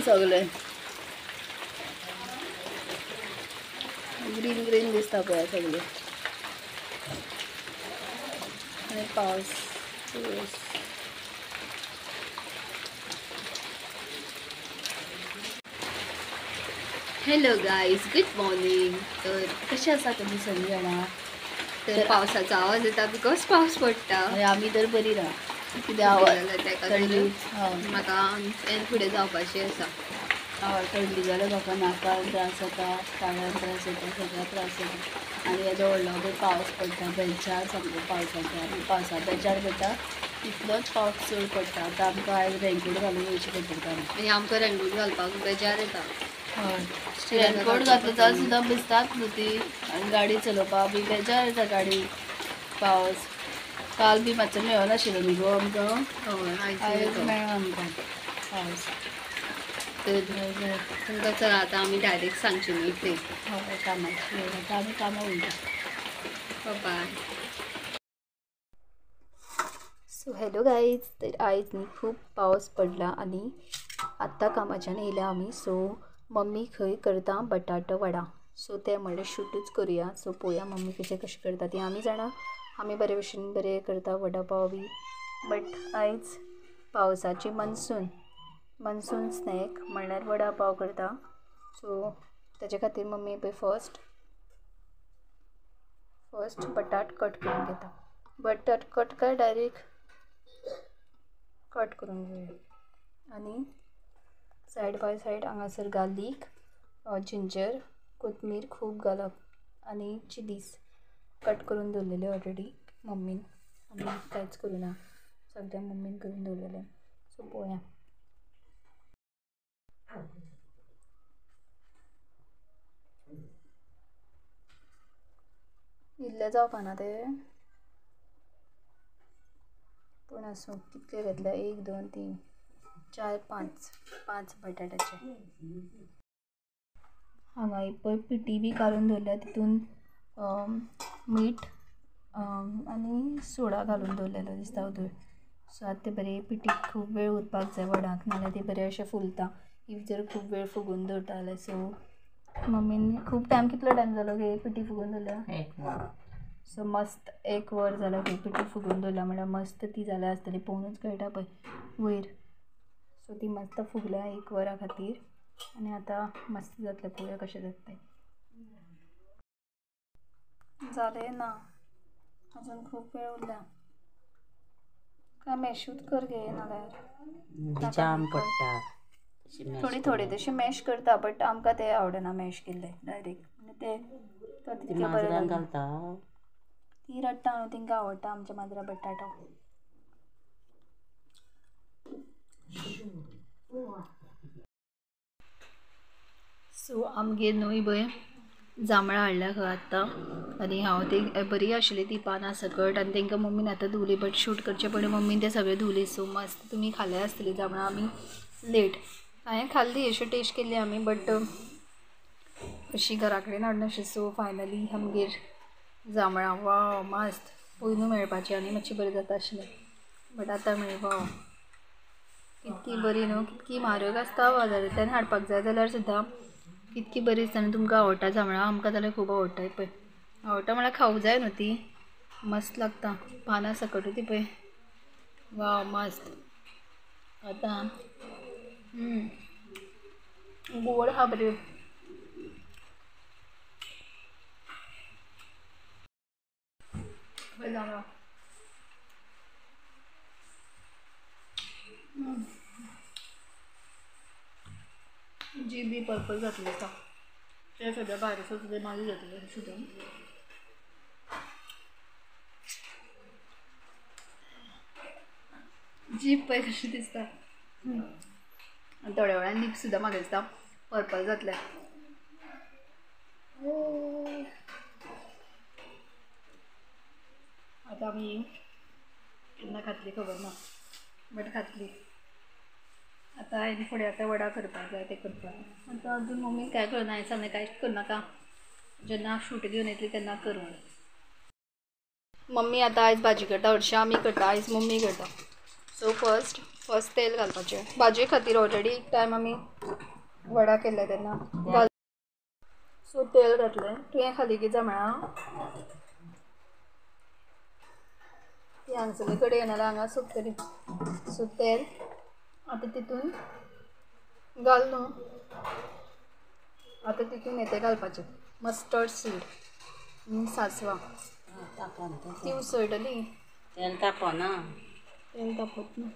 सगळें green green दिसता पळय सगळें. आनी पावस हॅलो गायज, गुड मॉर्निंग. तर कशें आसा तुमी सगळीं जाणां? तर पावसाचो आवाज येता because पावस पडटा. आमी तर बरी ना कित्याक थंडी म्हाका फुडें जावपाची आसा. हय, थंडी जाल्यार म्हाका नाकान त्रास जाता, ताळ्यान त्रास जाता, सगळ्या त्रास जाता. आनी येदो व्हडलो पावस पडटा, बेजार सामको पावसाचो. आनी पावसा बेजार पडटा तितलोच पावस चड पडटा. आतां आमकां आयज रेनकोट घालून वयचें पडटा. आनी आमकां रेनकोट घालपाक बेजार येता. हय, रेनकोट घातलो जाल्यार सुद्दां भिजतात न्हू ती. आनी गाडी चलोवपाक बी बेजार येता गाडी. पावस काल बी मातसो मेळनाशिल्लो न्हू गो आमकां. आयज मेळ्ळो आमकां पावस. तर तुमकां चला आतां आमी डायरेक्ट सांगचे न्ही ते. हय, कामाची आतां आमी कामां वयता. बाय. सो हॅलो गायज, तर आयज न्ही खूब पावस पडला आनी आत्तां कामाच्यान येयल्या आमी. सो मम्मी खंय करता बटाटो वडा. सो ते म्हणलें शूटूच करुया. सो पळोवया मम्मी कशें कशें करता ती. आमी जाणा आमी बरे भशेन बरें करता वडा पाव बी, बट आयज पावसाची मनसून स्नॅक म्हणल्यार वडा पाव करता. सो ताजे खातीर मम्मी पळय फर्स्ट बटाट कट करून घेता. बटाट कट काय डायरेक्ट कट करून घेवया. आनी सायड बाय सायड हांगासर गार्लीक, जिंजर, कोथमीर खूब घालप आनी चिलीज कट करून दवरलेले ऑलरेडी मम्मीन. आमी कांयच करूं ना, सगळें मम्मीन करून दवरलेलें. सो पळोवया. इल्लें जावपाना तें, पूण आसूं. कितले घेतले? 1 2 3 4 5 5 बटाट्याचे. हांगा एक पळय पिठी बी काडून दवरल्या, तितून मीठ आनी सोडा घालून दवरलेलो दिसता उदय. सो आतां ते बरे पिठीक खूब वेळ उरपाक जाय वडाक, नाल्यार ती बरें अशें फुलता if जर खूब वेळ फुगून दवरता जाल्यार. सो मम्मीन खूब टायम, कितलो टायम जालो गे पिठी फुगून दवरल्या? सो मस्त 1 वर जाल्यार खंय पिठी फुगून दवरल्या, म्हणल्यार मस्त ती जाल्या आसतली, पळोवनूच कळटा पळय वयर. सो ती मस्त फुगल्या 1 वरा खातीर आनी आतां मस्त जातलें. पळोवया कशें जाता तें. जालें ना, अजून खूब वेळ उरला. काय मॅशूच कर गे नाल्यार जाम पडटा. थोडी थोडी तशी मॅश करता, बट आमकां ते आवडना मॅश केल्ले डायरेक्ट. ते तितकें बरें घालता. ती रडटा न्हू, तांकां आवडटा आमच्या माजरा बटाटो. सो आमगेर न्हू पळय जांबळां हाडल्या खंय आत्तां. आनी हांव ती बरी आशिल्ली ती पानां सकट, आनी तांकां मम्मीन आतां धुवली, बट शूट करचे पयलीं मम्मीन ते सगळे धुवली. सो मस्त तुमी खाल्या आसतली जांबळां. आमी लेट हांवें खाल्ली, अशी टेस्ट केल्ली आमी, बट अशी घरा कडेन हाडनाशिल्ली. सो फायनली आमगेर जांबळां वाव मस्त पयनू मेळपाची आनी मातशी बरी जाता आशिल्लें, बट आतां मेळ्ळी. वाव कितकी बरी न्हू, कितकी म्हारग आसता बाजारांतल्यान हाडपाक जाय जाल्यार सुद्दां कितकी बरी दिसता. आनी तुमकां आवडटा जांबळां? आमकां जाल्यार खूब आवडटा. पळय आवडटा म्हळ्यार खावूं जाय न्हू ती, मस्त लागता पानां सकट ती पळय. वाव मस्त. आतां गोड आहा बरी. जांबळां जी बी पर्पल जातली आतां ते सगळ्या भायर सुद्दां मागीर जातलें सुद्दां. जीप पळय कशी दिसता. आनी थोड्या वेळान लिप सुद्दां म्हाका दिसता पर्पल जातलें. आतां आमी केन्ना खातली खबर ना, बट खातली. आतां हांवें फुडें आतां वडा करपाक जाय, ते करपाक. आतां अजून मम्मी काय करना, हांवें सांगलें कांयच करनाका, जेन्ना शूट घेवन येतली तेन्ना कर म्हणून. मम्मी आतां आयज भाजी करता, हरशीं आमी करता, आयज मम्मी करता. So first फर्स्ट तेल घालपाचें भाजये खातीर. ऑलरेडी एक टायम आमी वडा केल्ले तेन्ना घाल. सो तेल घातलें. तुवें खाली की जांबळां ती हांगसरले कडेन येना जाल्यार हांगा सोंपतली. सो तेल आतां तितून घाल न्हू. आतां तितून हें तें घालपाचें मस्टर्ड सीड, सासवां ती उसळटली. तेल तापना, तेल तापत ना.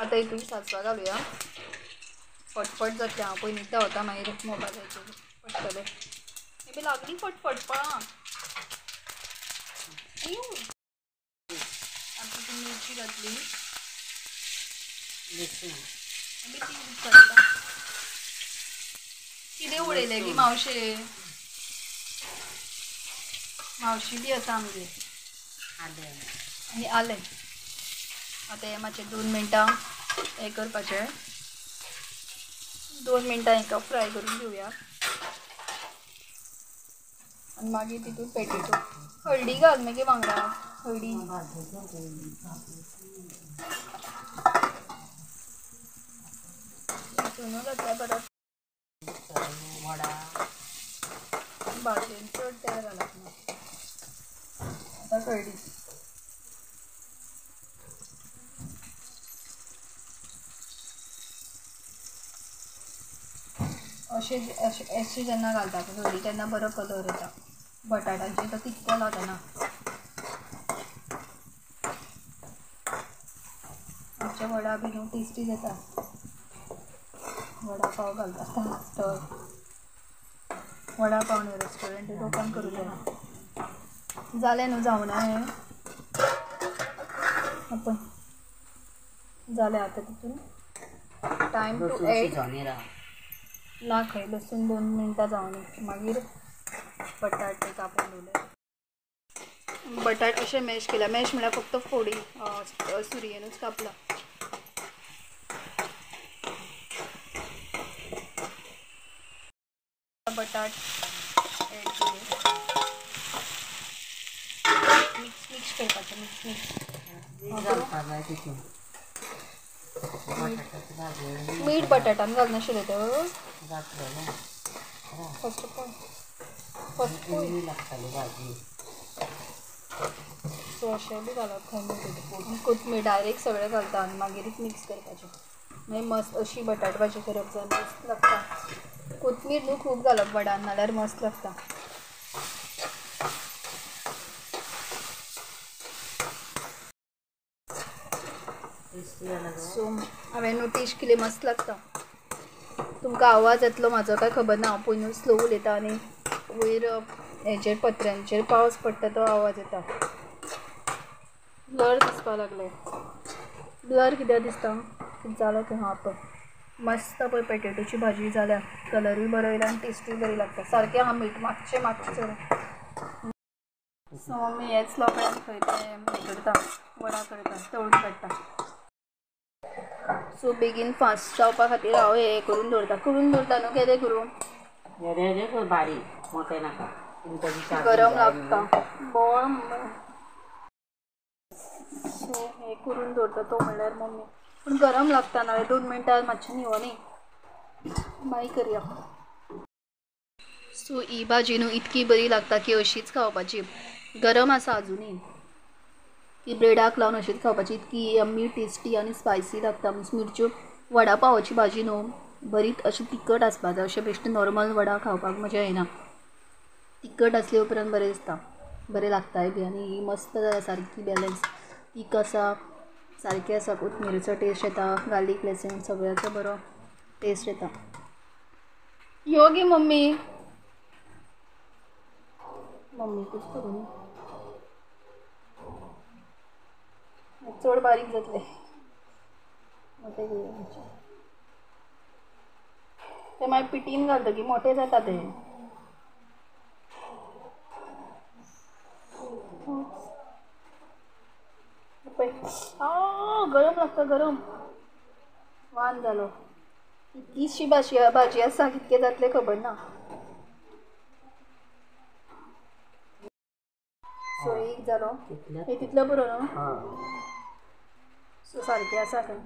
आतां हितून सासवां घालुया. फटफट जातलें. हांव पयलीं धांवता मागीर मोबायलाचेर पडटलें. हें बी लागली फटफटपाक. आतां तितून मिरची घातली, ती उसळटा. कितें उडयलें की मावशे, मावशी बी आसा आमगेर. आनी आलें. आतां हें मातशें 2 मिनटां हें करपाचें. 2 मिनटां हेका फ्राय करून घेवया आनी मागीर तितून पेटेटो. हळदी घाल मागीर वांगडा हळदी. तितूनू घातल्यार बरो. भाजयेन चड तेल घालप ना. आतां हळदी. अशें अशें अशें जेन्ना घालता पळय हळदी तेन्ना बरो कलर येता. बटाटांचेर तो तितको लागना. आमचे वडा बी न्हू टेस्टी जाता. वडा पाव घालता स्टॉल. वडा पाव न्हू रेस्टॉरंट ओपन करूं जाय. जालें न्हू जावना हें आपण जालें. आतां तितून टायम टू एड ना खंय लसूण 2 मिनटां जावनी. मागीर बटाटे कापून दवरले. बटाट अशें मॅश केला. मॅश म्हळ्यार फक्त फोडी सुरयेनूच कापला. बटाट एड केले. मिक्स मिक्स करपाचें. मिक्स मिक्स मीठ बटाटान घालनाशिल्लें तर फर्स्ट पळय फर्स्ट पळय. सो अशें बी घालप खंय मीठ कोथमीर डायरेक्ट सगळें घालता आनी मागीरूच मिक्स करपाचें. मागीर मस्त अशी बटाट भाजी करप जाय मस्त लागता. कोथमीर न्हू खूब घालप वडान नाल्यार मस्त लागता. सो हांवें न्हू टेस्ट केली मस्त लागता. तुमकां आवाज येतलो म्हाजो काय खबर ना. हांव पयनूच स्लो उलयता आनी वयर हेजेर पत्र्यांचेर पावस पडटा तो आवाज येता. ब्लर दिसपाक लागलें. ब्लर कित्याक दिसता कितें जालो की हां पळय मस्त पळय पेटेटोची भाजी जाल्या. कलरूय बरो येयला आनी टेस्टूय बरी लागता. सारकें आहा मीठ मातशें मातशें चड. सो मम्मी हेच लोकड्यान खंय तें हें करता वडा करता तळून काडटा. सो बेगीन फास्ट जावपा खातीर हांव हें करून दवरता. करून दवरता न्हू केदें करूं बारीक मोटें नाका गरम लागता बोळ. सो हें करून दवरता तो म्हणल्यार मम्मी पूण गरम लागता नाल्यार 2 मिनटां मातशें न्हिवनी मागीर करया. सो ही भाजी न्हू इतकी बरी लागता की अशीच खावपाची. गरम आसा अजुनूय ती ब्रेडाक लावन अशीच खावपाची. इतकी यम्मी टेस्टी आनी स्पायसी लागता. मिरच्यो वडा पावाची भाजी न्हू बरीच अशी तिखट आसपा जाय. अशें बेश्टें नॉर्मल वडा खावपाक मजा येना. तिखट आसले उपरांत बरें दिसता, बरें लागताय बी. आनी ही मस्त जाल्या सारकी बॅलन्स. तीख आसा सारकें आसा. कोथमिरीचो टेस्ट येता, गार्लीक लसूण सगळ्याचो बरो टेस्ट येता. यो गे मम्मी, मम्मीकूच करूं चड बारीक जातलें. मोटें घेवया तें मागीर पिटीन घालतकीर मोटें जाता तें. पळय गरम लागता गरम. वान जालो. इतकीशी भाजी भाजी आसा कितकें जातलें खबर ना. सो एक जालो. हे तितलो पुरो न्हू. सो सारकें आसा खंय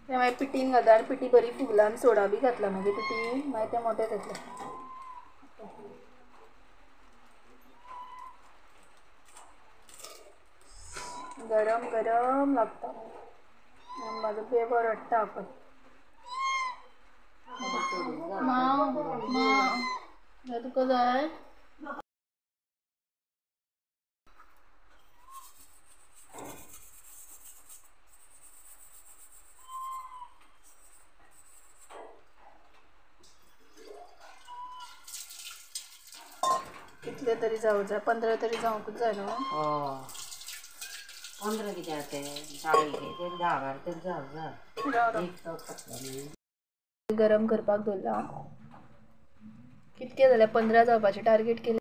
तें मागीर पिटीन घालता आनी पिटी बरी फुगला आनी सोडा बी घातला मागीर पिटी मागीर तें मोटें जातलें. गरम गरम लागता. म्हाजो बेबो रडटा पळय. माँ माँ तुका जाय. कितले तरी जावं जाय, 15 तरी जावंकूच जाय न्हू. 15 कितें ते 10 12 तरी जावं जाय. गरम करपाक दवरला. कितके जाले 15 जावपाचे टार्गेट केले.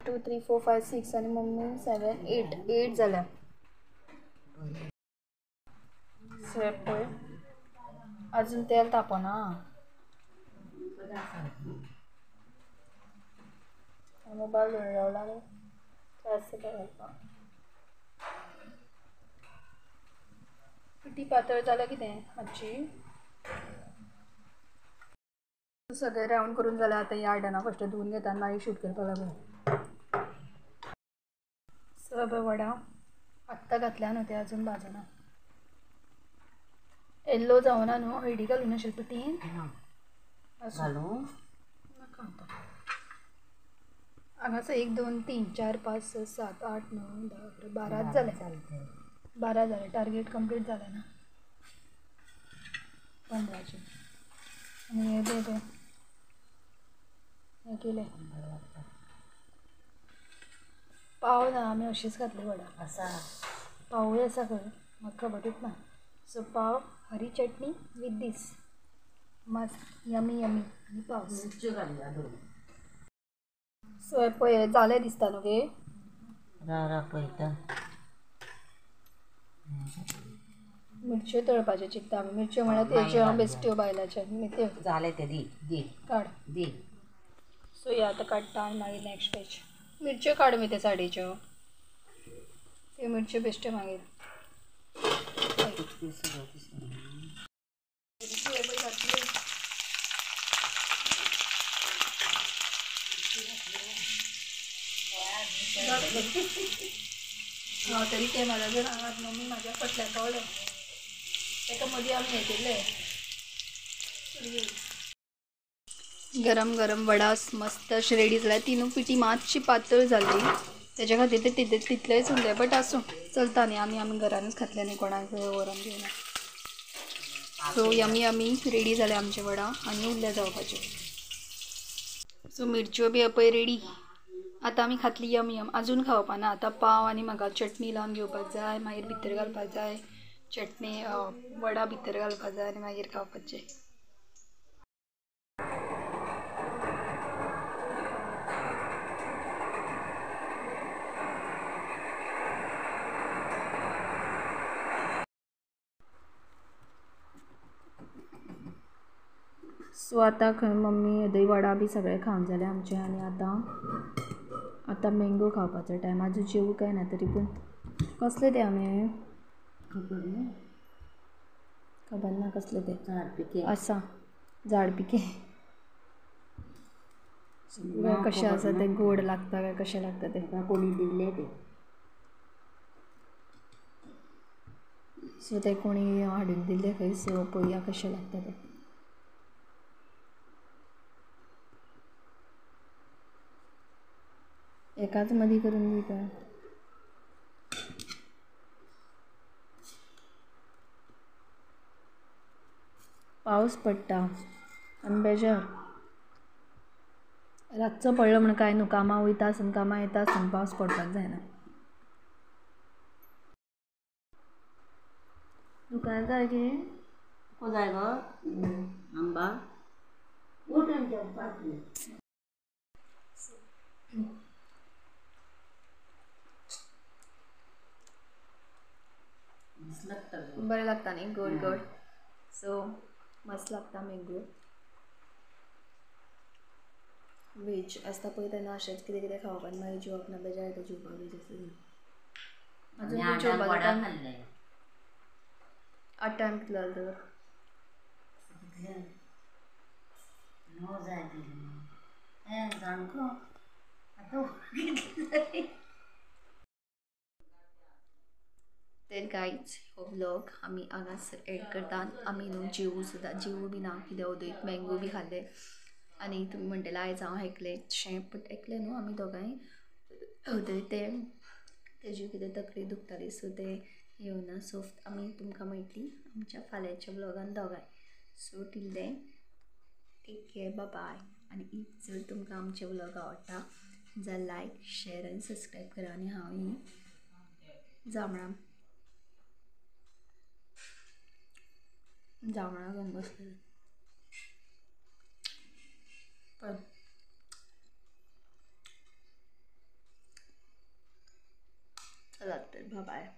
2 3 4 5 6 आनी मम्मी 7 8 8 जाल्या. सो पळय अजून तेल तापना. मोबायल घेवन रावला न्हू त्रास जाता घालपाक. पिठी पातळ जाल्या कितें मातशी. सगळें रावंड करून जाल्यार आतां हीं आयदनां फस्ट धुवन घेता आनी मागीर शूट करपाक लागून. सो वडा आत्तां घातल्या न्हू ते अजून भाजना. येल्लो जावना न्हू, हळदी घालून अशें पिठीन घालूं नाका. आतां हांगासर 1 2 3 4 5 6 7 8 9 10 11 12 जालें. 12 जालें, टार्गेट कंप्लीट जालें ना 15चें. आनी हे पळय हें केलें. पाव ना, आमी अशीच घातली वडा. आसा पावूय आसा खंय म्हाका खबरूच ना. सो पाव, हरी चटणी विथ दीस, मस्त यमी यमी. आनी पाव मिरच्यो घालया 2. सो पळय जालें दिसता न्हू गे. राव राव पळयता. मिरच्यो तळपाच्यो चिंत्ता आमी. मिरच्यो म्हळ्यार तेज्यो बेश्ट्यो बायलाच्यो त्यो जालें तें. दी दी काड दी. सो हे आतां काडटा आनी मागीर नेक्स्ट पेज. मिरच्यो काड मगे ते साडयेच्यो, त्यो मिरच्यो बेश्ट्यो मागीर. हांव तरी कॅमेरा जर हांगात मम्मी म्हाज्या फाटल्यान पावलें ताका मदीं आमी हें केल्लें. गरम गरम वडा मस्त अशें रेडी जाल्या. तिनूय पिठी मातशी पातळ जाली तेज्या खातीर ते तितलेंच उरलें, बट आसूं चलता न्ही. आमी आमी घरानूच खातले न्ही, कोणाक व्हरोन दिवना. सो यमी यमी रेडी जाले आमचे वडा आनी उरले जावपाचे. सो मिरच्यो बी पळय रेडी. आतां आमी खातली यम यम. अजून खावपा ना आतां. पाव आनी म्हाका चटणी लावन घेवपाक जाय, मागीर भितर घालपाक जाय चटणी, वडा भितर घालपाक जाय आनी मागीर खावपाचें. सो आतां खंय मम्मी दही वडा बी सगळें खावन जालें आमचें. आनी आतां आतां मँगो खावपाचो टायम. आजून जेवूं काय ना तरी पूण कसले ते आमे खबर ना, खबर ना कसले ते झाड पिके आसा. झाड पिके कशें आसा ते, गोड लागता काय कशें लागता ते कोणी दिल्ले ते. सो ते कोणी हाडून दिल्ले खंय. सो पळोवया कशें लागता ते. एकाच मदीं करून दी काय. पावस पडटा आनी बेजार. रातचो पडलो म्हण कांय न्हू, कामां वयता आसतना कामां येता आसतना पावस पडपाक जायना. तुका जाय गे, तुका जाय गो आंबा. उठ आनी जेवपाक. बरें लागता न्ही गोड गोड. सो मस्त लागता मँगो. वेज आसता पळय तेन्ना अशेंच कितें कितें खावपाक मागीर जेवप ना, बेजार येता जेवपाक. वेज आसता. अजून जेवपाचो टायम आतां टायम कितलो जालो तर? 9 जाय दिली सामको आतां कितले. तर गायज हो व्लॉग आमी हांगासर एड करता. आमी न्हू जेवू सुद्दां, जेवू बी ना कितें अदयत मँगो बी खाल्ले. आनी तुमी म्हणटले आयज हांव एकलें शें, बट एकलें न्हू आमी दोगांय. अदय तें तेजी कितें तकली दुखताली सो तें येवना. सो आमी तुमकां मेळटली आमच्या फाल्यांच्या व्लॉगान दोगांय. So till then take care, bye. आनी if जर तुमकां आमचे व्लॉग आवडटा जाल्यार लायक, शेर आनी सबस्क्रायब करा. आनी हांव ही जांबळां जांबळां घेवन बसलें पण चला तर बाय.